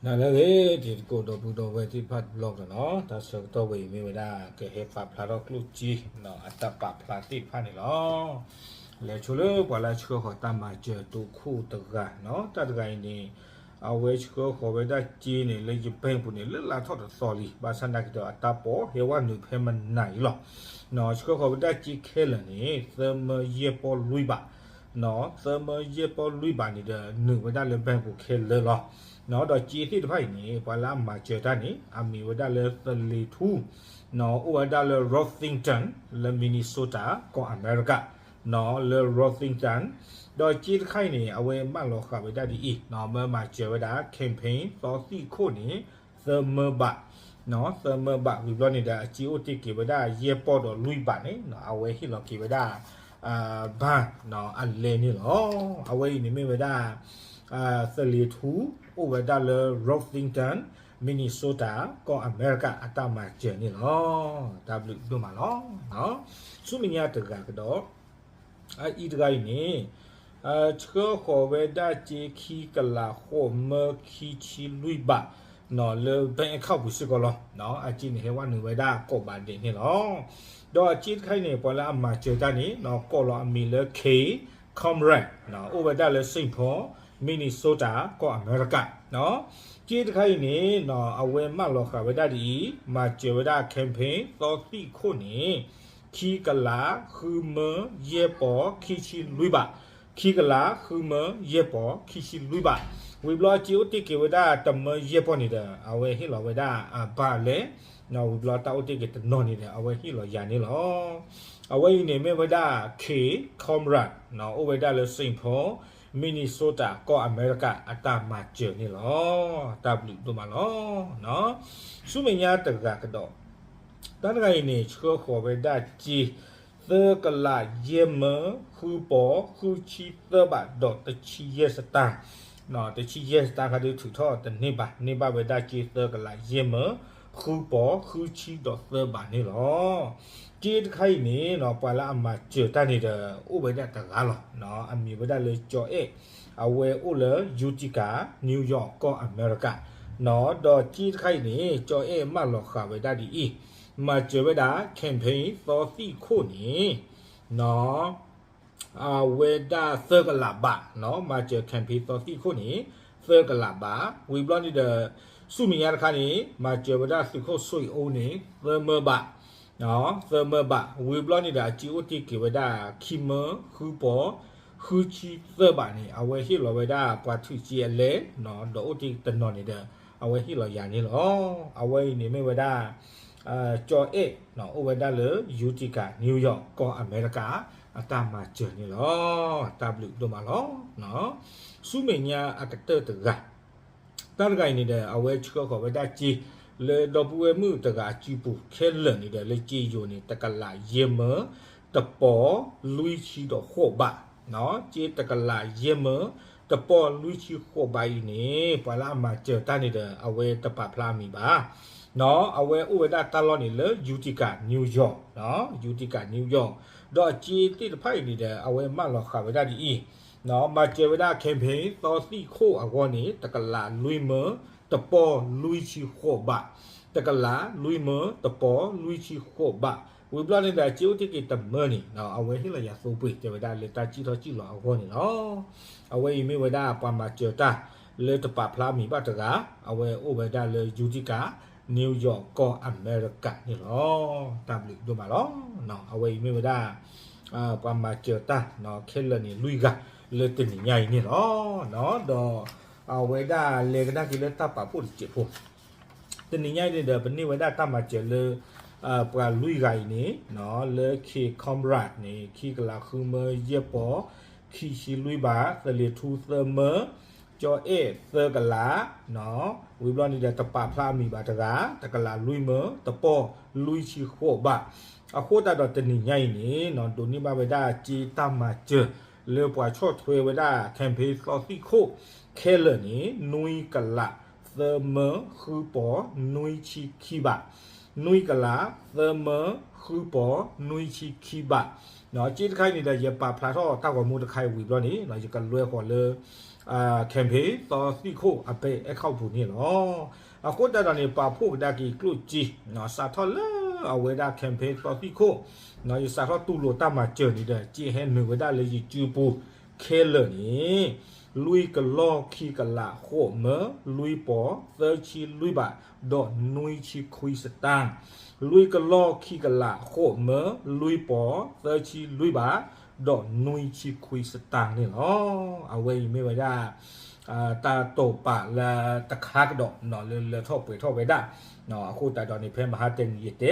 နၤလၢအဂ့ၤ တံၤသကိးဒီပုၢ်ဒီဝဲၢ်သ့ၣ်တဖၣ်တဘျီကဒီးနီၤ, တၢ်ဆၢကတီၢ်ဝဲအံၤမ့ၢ်ဝဲဒၣ် ကဟဲပာ်ဖျါထီၣ်ကျိၣ်စ့ အတၢ်ပာ်ဖျါသ့ၣ်တဖၣ်န့ၣ်လီၤ. လဲၤဆိလၢပှၤလၢအဆှၢဃီၤတၢ်မၤစၢၤတိခိၣ်တဂၤနီၤ, တၢ်တဂၤအံၤန့ၣ် အဝဲဆှၢဃီၤဝဲဒၣ်စ့န့ၣ် လၢယဘဲၣ်ပူၤန့ၣ် လၢလါထီၣ်တသီလံ, ဘၣ်ဆၣ်သနာ်က့ဒီးအတၢ်ပိာ်ဟဲဝဲနုာ်ဖဲမနၤအံၤလီၤ. ဆှၢဃီၤဝဲဒၣ်စ့ခဲလၢာ်န့ၣ် သၢမၢယဲၢ်ပီၢ်လွံၢ်ဘး သၢမၢယဲၢ်ပီၢ်လွံၢ်ဘးန့ၣ်ဒီး နုာ်ဝဲဒၣ်လၢဘဲၣ်ပူၤခဲလၢာ်လီၤ. ဒီးစ့သ့ၣ်တဖၣ်အံၤန့ၣ် ပှၤလၢအမၤစၢၤတၢ်န့ၣ် အမံၤဝဲဒၣ်လၢသလ့ၤထူ အိၣ်ဝဲဒၣ်လၢ Worthington လၢ Minnesota ကီၢ်အမဲရကၤ လၢ Worthington, ဒီးစ့တခါအံၤန့ၣ် အဝဲမၢလီၤဃာ်ဝဲဒၣ်ဒ်အံၤ, မၢမၤစၢၤဝဲဒၣ် campaign သီသံၣ်ခိၣ်န့ၣ် သၢမၢဘး သၢမၢဘး ဝံၤဘျီန့ၣ်ဒီး အစ့အိၣ်တ့ၢ်က့ၤဝဲဒၣ်ယဲၢ်ပီၢ်ဒီးလွံၢ်ဘးန့ၣ် အဝဲဟ့ၣ်လီၤက့ၤဝဲဒၣ် ဘၣ် အလဲန့ၣ်လီၤ. အဝဲအံၤန့ၣ်မ့ၢ်ဝဲဒၣ် သလ့ၤထူ အိၣ်ဝဲဒၣ်လၢ Worthington Minnesota ကီၢ်အမဲရကၤ အတၢ်မၤစၢၤန့ၣ်လီၤ. တၢ်ဘျုးဒိၣ်မးလီၤ. ဆူမဲာ်ညါတဂၤကဒီး အအံၤတဂၤအံၤန့ၣ် ဆှၢဃီၤဝဲဒၣ်စ့ခံကလးဃိးမၢခံဆံလွံၢ်ဘး လၢ bank account ပူၤစ့ၢ်ကီးလီၤ. အစ့န့ၣ် ဟဲဝဲနုာ်ဝဲဒၣ်ကိးဘးဒဲးန့ၣ်လီၤ. ဒီးအစ့တခါအံၤန့ၣ် ပှၤလၢအမၤစၢၤတၢ်န့ၣ် ကိးလီၤအမံၤလၢ K Conrad အိၣ်ဝဲဒၣ်လၢ Saint Paul Minnesota ကီၢ်အမဲရကၤ စ့တခါအံၤန့ၣ် အဝဲမၢလီၤဃာ်ဝဲဒၣ်ဒ်အံၤ, မၤစၢၤဝဲဒၣ် campaign သီသံၣ်ခိၣ်န့ၣ် ခံကလးဃုမၢယဲၢ်ပီၢ်ခံဆံလွံၢ်ဘး, ခံကလးဃုမၢယဲၢ်ပီၢ်ခံဆံလွံၢ်ဘး, ဝံၤဘျီအစ့အိၣ်တ့ၢ်က့ၤဝဲဒၣ်တမၢယဲၢ်ပီၢ်န့ၣ်ဒီး အဝဲဟ့ၣ်လီၤဝဲဒၣ်အဘၣ်လဲၣ်, ဝံၤဘျီတၢ်အိၣ်တ့ၢ်က့ၤတနီၤန့ၣ်ဒီး အဝဲဟ့ၣ်လီၤယၤန့ၣ်လီၤ. အဝဲအံၤန့ၣ်မ့ၢ်ဝဲဒၣ် K Conrad အိၣ်ဝဲဒၣ်လၢ Saint Paul Minnesota ကီၢ်အမဲရကၤ အတၢ်မၤစၢၤန့ၣ်လီၤ. တၢ်ဘျုးဒိၣ်မးလီၤ. ဆူမဲာ်ညါတဂၤကဒီး တၢ်တဂၤအံၤန့ၣ် ဆှၢဃီၤဝဲဒၣ်စ့ သၢကလးယဲၢ်မၢ ဃုပီၢ်ဃုဆံသၢဘးဒီးတဆံယဲၢ်စတၢ်, တဆံယဲၢ်စတၢ်ခါဒုးထုးထီၣ်တန့ၢ်ဘၣ်, န့ၢ်ဘၣ်ဝဲဒၣ်စ့သၢကလးယဲၢ်မၢ ဃုပီၢ်ဃုဆံဒီးသၢဘးန့ၣ်လီၤ. စ့တခါအံၤန့ၣ် ပှၤလၢအမၤစၢၤတၢ်န့ၣ်ဒီး အိၣ်ဝဲဒၣ်တဂၤလီၤ. အမံၤဝဲဒၣ်လၢကၠီအဲၣ်, အဝဲအိၣ်လၢ Utica New York ကီၢ်အမဲရကၤ, ဒီးစ့တခါအံၤန့ၣ် ကၠီအဲၣ်မၢလီၤဃာ်ဝဲဒၣ်ဒ်အံၤ, မၤစၢၤဝဲဒၣ် campaign သီသံၣ်ခိၣ်န့ၣ် အဝဲဒၣ်သၢကလးဘး, မၤစၢၤ campaign သီသံၣ်ခိၣ်န့ၣ် သၢကလးဘး, ဝံၤဘျီန့ၣ်ဒီး ဆူမဲာ်ညါတခါန့ၣ် မၤစၢၤဝဲဒၣ်သုးခိၣ်စိအူန့ၣ် သၢမၢဘး, သၢမၢဘး, ဝံၤဘျီန့ၣ်ဒီး အစ့အိၣ်တ့ၢ်က့ၤဝဲဒၣ် ခံမၢဃုပီၢ်ဃုဆံသၢဘးန့ၣ် အဝဲဟ့ၣ်လီၤဝဲဒၣ်ပှၤထုးစ့အလဲ, ဒီးအိၣ်တ့ၢ်တနီၤန့ၣ်ဒီး အဝဲဟ့ၣ်လီၤယၤန့ၣ်လီၤ. အဝဲအံၤန့ၣ်မ့ၢ်ဝဲဒၣ် ကၠီအဲၣ် အိၣ်ဝဲဒၣ်လၢ Utica New York ကီၢ်အမဲရကၤ အတၢ်မၤစၢၤန့ၣ်လီၤ. တၢ်ဘျုးဒိၣ်မးလီၤ. ဆူမဲာ်ညါအကတၢၢ်တဂၤ, တၢ်တဂၤအံၤန့ၣ်ဒီး အဝဲဆှၢဃီၤဝဲဒၣ်စ့ လၢဒီပုၢ်ဝဲၢ်မုၣ်တဂၤအစုပူၤခဲလၢာ်န့ၣ်ဒီး လၢစ့ယိၤန့ၣ် တကလးယဲၢ်မၢ တပီၢ်လွံၢ်ဆံဒီးဃိးဘး, စ့တကလးယဲၢ်မၢ တပီၢ်လွံၢ်ဆံဃိးဘးအံၤန့ၣ် ပှၤလၢအမၤစၢၤတၢ်န့ၣ်ဒီး အဝဲတပာ်ဖျါအမံၤဘၣ်. အဝဲအိၣ်ဝဲဒၣ်တၢ်လီၢ်န့ၣ်လၢ Utica New York, Utica New York, ဒီးအစ့သ့ၣ်တဖၣ်အံၤန့ၣ်ဒီး အဝဲမၢလီၤဃာ်ဝဲဒၣ်ဒ်အံၤ, မၤစၢၤဝဲဒၣ် campaign သီသံၣ်ခိၣ်အဂီၢ်န့ၣ် တကလးလွံၢ်မၢ တပီၢ်လွံၢ်ဆံဃိးဘး, တကလးလွံၢ်မၢ တပီၢ်လွံၢ်ဆံဃိးဘး, ဝံၤဘျီန့ၣ်ဒီး အစ့အိၣ်တ့ၢ်က့ၤတမၢန့ၣ် အဝဲဟ့ၣ်လီၤယၤသိပှ့ၤ တဲဝဲဒၣ်လၢတၢ်စံၣ်ထီၣ်စံၣ်လီၤအဂီၢ်န့ၣ်လီၤ. အဝဲအံၤမ့ၢ်ဝဲဒၣ်ပှၤမၤစၢၤတၢ် လၢတပာ်ဖျါအမံၤဘၣ်တဂၤ, အဝဲအိၣ်ဝဲဒၣ်လၢ Utica New York ကီၢ်အမဲရကၤန့ၣ်လီၤ. တၢ်ဘျုးဒိၣ်မးလီၤ. အဝဲအံၤမ့ၢ်ဝဲဒၣ် ပှၤမၤစၢၤတၢ်ခဲလၢာ်န့ၣ်လွံၢ်ဂၤ လၢတနံၤညါအံၤန့ၣ်လီၤ. ဒီးအဝဲဒၣ်လဲၤကဒါက့ၤလၢတၢ်ပာ်ဖှိၣ်တစဲးဖိ တနံၤညါအံၤန့ၣ်ဒီး ပန့ၢ်ဝဲဒၣ်တၢ်မၤစၢၤလၢ ပှၤလွံၢ်ဂၤအံၤန့ၣ် လၢ K Conrad န့ၣ် ခံကလးဃုမၢယဲၢ်ပီၢ် ခံဆံလွံၢ်ဘး, သလ့ၤထူသၢမၢ, ကၠီအဲၣ်သၢကလး, ဝံၤဘျီန့ၣ်ဒီး တပာ်ဖျါအမံၤဘၣ်တဂၤ, တကလးလွံၢ်မၢ တပီၢ်လွံၢ်ဆံဃိးဘး, အဃိသတးဒီးတနံၤညါအံၤန့ၣ် ဒိးန့ၢ်ဘၣ်ဝဲဒၣ်စ့တၢ်မၤစၢၤ လၢပှၤဆီၣ်ထွဲဝဲဒၣ် campaign သီသံၣ်ခိၣ်ခဲလၢာ်န့ၣ် နွံကလး သၢမၢ ဃုပီၢ် နွံဆံခံဘး, နွံကလး သၢမၢ ဃုပီၢ် နွံဆံခံဘး, က့တခါအံၤန့ၣ်ဒီး ယပာ်ဖျါထီၣ်တၢ်ဂီၤမူတခါအံၤဝံၤဘျီန့ၣ် ယကလဲၤဃီၤလၢ campaign သီသံၣ်ခိၣ်အပဲအဲၣ်ခီၣ်ပူၤန့ၣ်လီၤ. အဃိသတးဒီးန့ၣ် ပာ်ဖှိၣ်ကဒါက့ၤကျိၣ်စ့ စးထီၣ်လၢအဝဲဒၣ် campaign သီသံၣ်ခိၣ် ယစးထီၣ်တူၢ်လိာ်တၢ်မၤစၢၤန့ၣ်ဒီး စ့ဟဲနုာ်ဝဲဒၣ်လၢယစုပူၤခဲလၢာ်န့ၣ် လွံၢ်ကလီၢ်ခံကလးဃိးမၢလွံၢ်ပီၤသၢဆံလွံၢ်ဘး ဒီးနွံဆံခွံစတၢၣ်, လွံၢ်ကလီၢ်ခံကလးဃိးမၢလွံၢ်ပီၤ သၢဆံလွံၢ်ဘး ဒီးနွံဆံခွံစတၣ်န့ၣ်လီၤ. အဝဲအံၤမ့ၢ်ဝဲဒၣ် တၢ်တိာ်ပာ်လၢတခါကဒီး လၢလၢထီၣ်ပှဲၤထီၣ်ဝဲဒၣ် အဃိသတးဒီးန့ၣ် ဖဲမဟါတနံၤယတဲ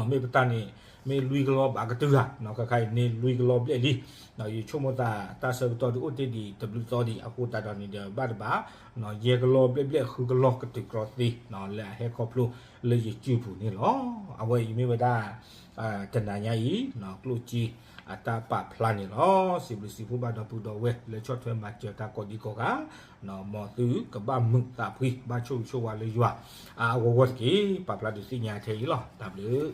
မ့ၢ်ပတၢ်န့ၣ် မ့ၢ်လွံၢ်ကလီၢ်ဘၣ်ကတုၤဧါ, ခဲခါအံၤန့ၣ်လွံၢ်ကလီၢ်ဘျဲၣ်လံ. ယဆိကမိၣ်သး တၢ်ဆၢကတီၢ်ဒုးအိၣ်တ့ၢ်ဒံးတဘျုးသီဒံး အဃိသတးဒီးန့ၣ်ဒီး ဘၣ်တဘၣ် ယဲၢ်ကလီၢ်ဘျဲၣ်ဘျဲၣ်ဃုကလီၢ်ကတုၤကြီသ့ လၢအဟဲခီဖျိလၢယစုပူၤန့ၣ်လီၤ. အဝဲအံၤမ့ၢ်ဝဲဒၣ် တနၤညါအံၤ ကျိၣ်စ့အတၢ်ပာ်ဖျါန့ၣ်လီၤ. စံးဘျုးစံးဖှိၣ်ဘၣ်ဒီပုၢ်ဒီဝဲၢ်လၢဆီၣ်ထွဲမၤစၢၤတၢ်ကိးဒံကိးဂၤ မ်သုကဘၣ်မုာ်သးဖှံ ဘၣ်ဆိၣ်ဂ့ၤဆိၣ်ဝါလၢယွၤအါအါဂီၢ်ဂီၢ်တက့ၢ်. ပာ်ဖျါဒုးသ့ၣ်ညါထဲအံၤလီၤ. တၢ်ဘျုး